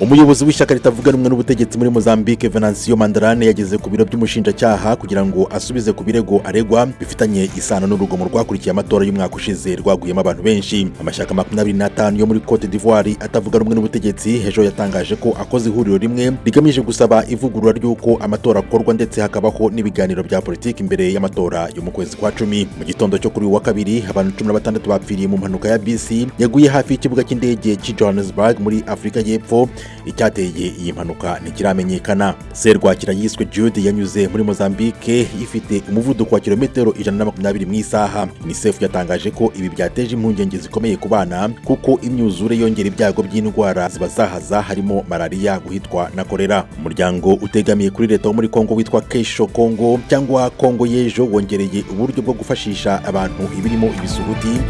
Umuyobozi w'ishyaka ritavuga rumwe n'ubutegetsi muri Mozambique, Venancio Mondlane, yageze ku biro by'umushinjacyaha kugira ngo asubize ku birego aregwa bifitanye isano n'urugomo rwakurikiye amatora y'umwaka ushize rwaguyemo abantu benshi. Amashyaka 25 yo muri Cote d'Ivoire atavuga rumwe n'ubutegetsi ejo yatangaje ko akoze ihuriro rimwe rigamije gusaba ivugurura ry'uko amatora akorwa, ndetse hakabaho n'ibiganiro bya politiki imbere y'amatora yo mu kwezi kwa 10. Mu gitondo cyo kuri uyu wa kabiri, abantu 16 bapfiriye mu mpanuka ya bisi yaguye hafi y'ikibuga cy'indege cy'i Johannesburg muri Afurika y'Epfo. Icyateye iyi mpanuka ntikiramenyekana. Serwakira yiswe Jude yanyuze muri Mozambique ifite umuvuduko wa kilometero 120 mu isaha. UNICEF yatangaje ko ibi byateje impungenge zikomeye ku bana, kuko imyuzure yongera ibyago by'indwara zibazahaza, harimo malariya, guhitwa na kolera. Umuryango utegamiye kuri leta wo muri Kongo witwa Kesho Kongo cyangwa Kongo y'ejo wongereye uburyo bwo gufashisha abantu ibirimo ibisuguti.